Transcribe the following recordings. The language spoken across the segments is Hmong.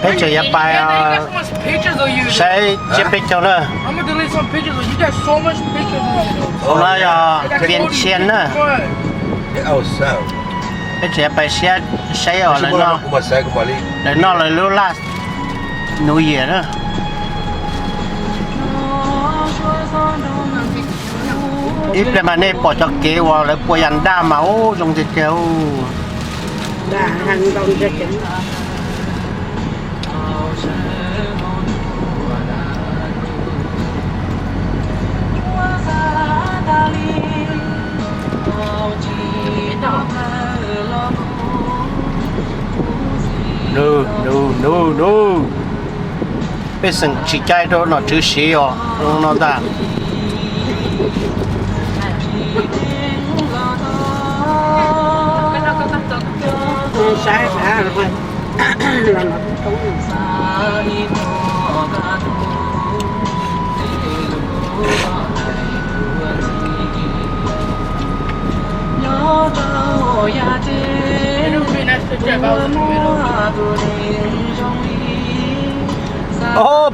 Peb tseem yuav pais saib tsiab peb caug na. Tus no yog Vias Ntshia na. Peb tseem yuav pais saib os, lawv noj lawv lub laj New Year na. Ib pliag mas nej pom cov kev uas lawv pua yas daj mas ub zoo tiag tiag. Pej xeem tsis caij rau nom tswv siv os no ntag.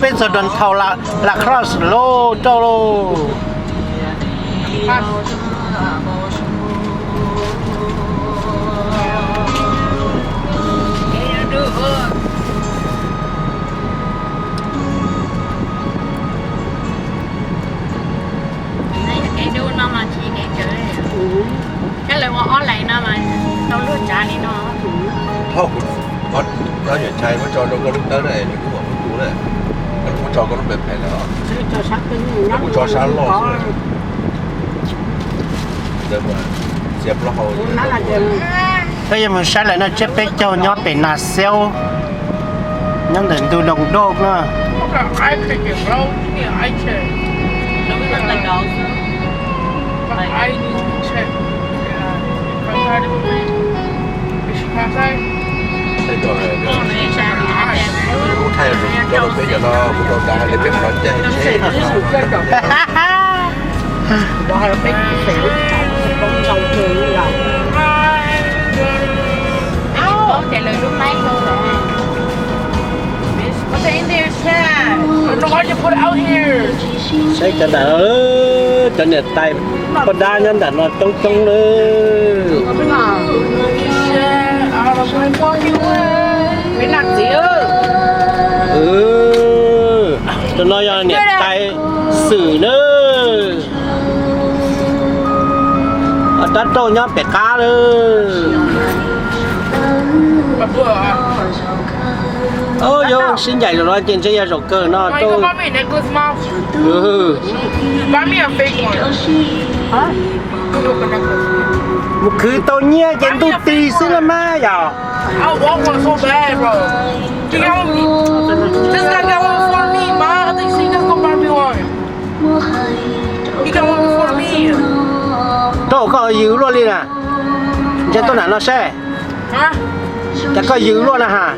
Peb txog downtown La Crosse lauj, rau lauj. Kev dub no mas tsis kev kawg li. Thiab lawv ua ob leeg no mas tau luag tsav li no. Thaum kuv, koj, koj niam tshais muab tso rau koj lub tawb na, nws kuj mam muab tu na. Koj muab tso koj lub pem pem lawm. Koj muab tso sab loj xwb. Peb yuav mus saib lawm no, tsiab peb caug nyob pem Nas Xeub, nyob ntawm ntug Doos Doj na. Saib cov ntawm, cov niam tais poj dab nyob ntawm no coob coob lawm. Tus no yog niam tais Xwm na. Rab rauj nyob pem qab lawm. Yog sib ncaim zaum no ces ntshe yog zaum kawg no rau. Mus khwv tau nyiaj ces ntuj ti xwb na mas yog. Rau koj yws luaj li na. Ntshe tuaj nram no seb. Cas koj yws luaj na has.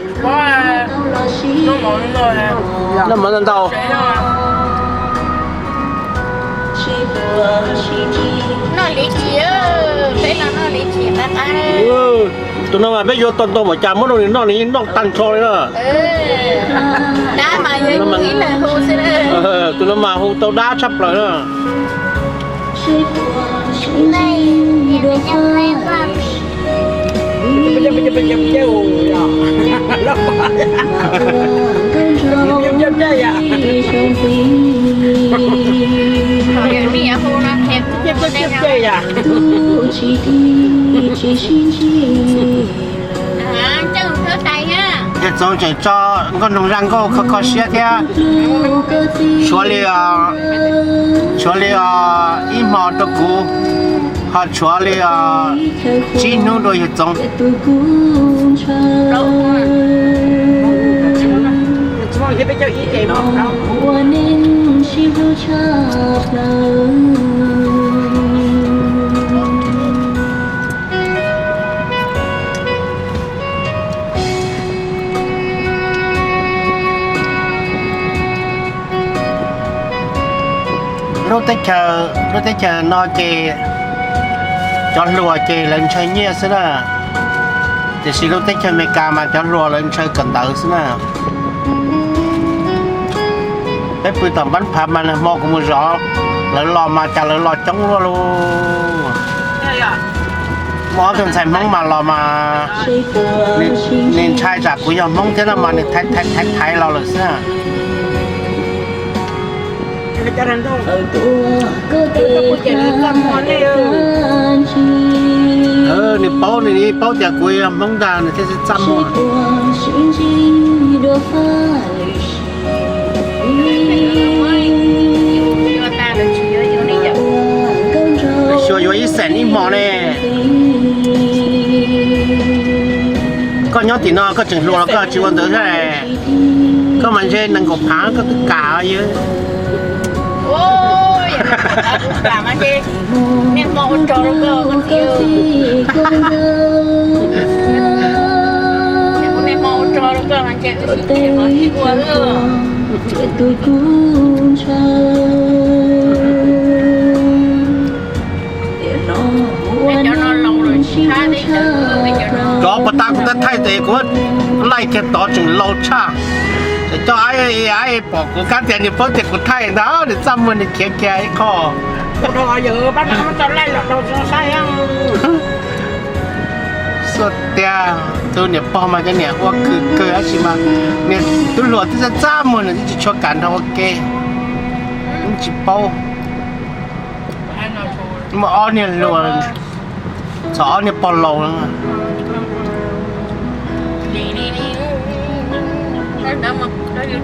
Noj mov ntau ntau. Noj li tsis, peb no noj li tsis qab qab. Tus no mas peb yuav tau ntau npaum cas muab rau nws noj nws yeej noj tag nrho li na. Dab mas yog ib leeg hu xwb. Tus no mas hu tau dab tshaj plaws na. Yawg Txoov tseem tso nkauj nroog zaj nkauj kho kho siab thiab. Tshuav li, tshuav li ib hmo rau kuv, ho tshuav li tsib hnub rau yawg Txoov. Lub teb chaws, lub teb chaws no ces Cov hluas ces lawv ntshaw nyiaj xwb na, tiam sis lub teb chaws Amelikas mas cov hluas lawv ntshaw kawm ntawv xwb na. Peb pw tom npab phav mas nag hmo kuv mus zov lawv los mas cas lawv los coob luaj li. Muaj ob tug ntxhais Hmoob mas los mas nws ntshai tsam kuv yog Hmoob thiab no mas nws thaiv thaiv thaiv thaiv los lawm xwb. Nws paub, nws paub tias kuv yog Hmoob ntag nws thiaj txaj muag. Xyuas yuav ib xees ib hmo ne. Koj nyob tim no koj tseem hluas los koj tsis ua ntawd thiab. Koj mas ntshe nees nkaum phav koj twb kam yawg. Cov puas tas kuv thaij thaij tes kuv laij kiag tod tseem laus tshaj. Ces coj aib pom kuv kab tias nws paub tias kuv thaij ntag nws txaj muag nws khiav kiag ib qho. Xua tiag, tus niam pog mas cov niam ua kws kawg tab sis mas niag tub hluas twb txaj txaj muag nws twb tsis tshua kam nrog ua ke. Tsis paub. Muaj ob niag hluas txog ob niag pog laus. Yog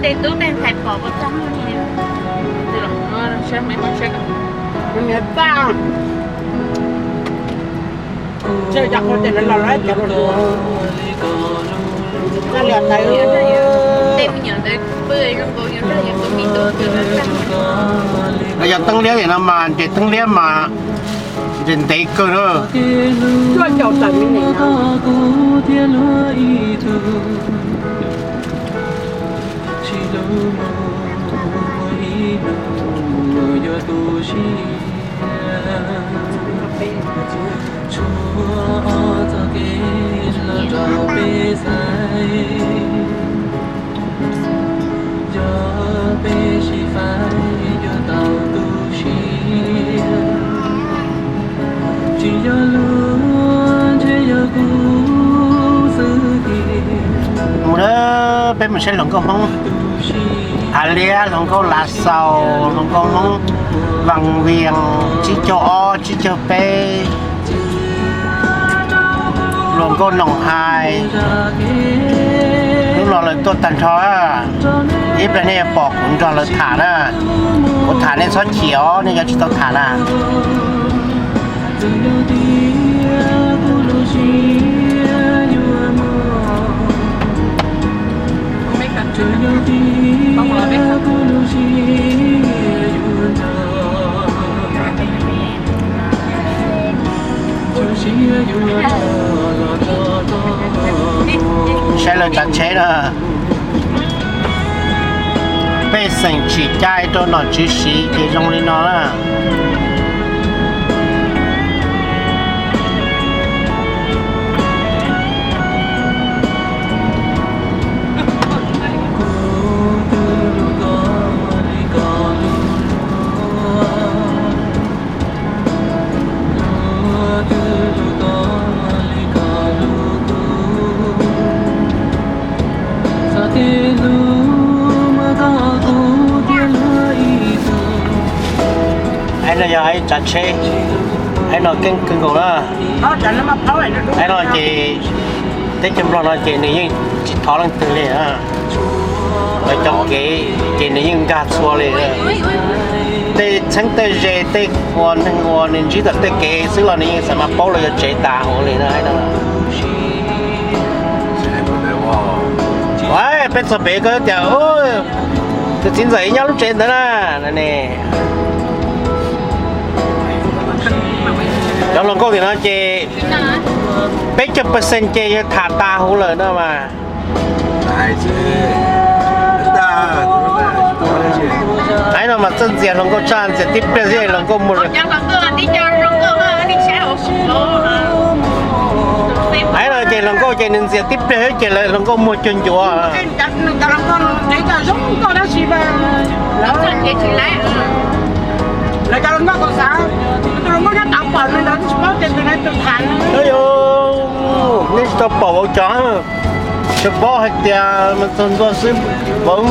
teeb liab no mas ntes teeb liab mas ntes ntev kawg na. Mus na, peb mus saib hluas nkauj Hmoob Hav Liab, hluas nkauj Lav Xaus, hluas nkauj Hmoob Vaj Vias, tsib caug ob tsib caug peb, hluas nkauj Noom Hais. Hnub no lawv tuaj tag nrho, ib pliag nej yuav pom kuv nrog lawv tham na. Kuv tham nej txhob chim os, nej yuav tsis tau tham na. Saib lawv tsav tsheb na. Pej xeem tsim cai rau nom tswv siv ces zoo li no na. Aib no yog aib tsav tsheb, aib no keeb kawg nkaus na. Aib no ces teb chaws Nplog no ces nws yeej tsis thov leej twg li. Lawv cov kev ces nws yeej nkag txhua li. Tej txheeb tej ze, tej ua neeg ua nws ntsib tom tej kev xwb los nws yeej xav mas paub los yuav tsev tas huv li na. Peb txog pem koj tias tus txiv ntxawm nyob lub tsev ntawd na. Cov hluas nkauj tim no ces peb caug percent ces yog tham tas huv lawm no mas. Aib no mas txawj ntxias hluas nkauj tshaj, ntxias tib pliag xwb hluas nkauj mus. Hais no ces hluas nkauj ces nws ntxias tib pliag xwb ces lawv hluas nkauj muag cuag ncuav. Yog, nej tsis tau pom vauv cov, tsis paub hais tias mas txog ntua xwb, vauv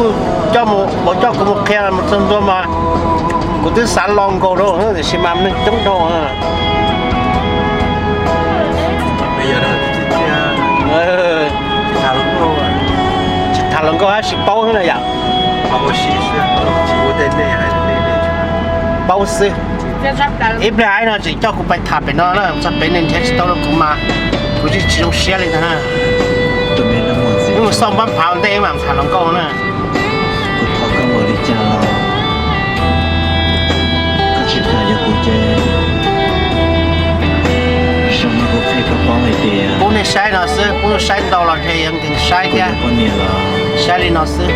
coj kuv mus qhia mas txog ntua mas kuv twb xav los nkaus rau tiam sis mas neeg coob dhau. Tsis tham hluas nkauj tab sis paub xwb na yom. Paub xwb. Ib pliag no tseem coj kuv pais tham pem no na, txog pem nws nrhiav tsis tau rau kuv mas kuv tsis zoo siab li ntag na. Wb mus xauj npab phav ua ntej wb mam tham hluas nkauj na. Pub nej saib no xwb, pub saib ntau los ntshe yuav nkees saib thiab. Saib li no xwb.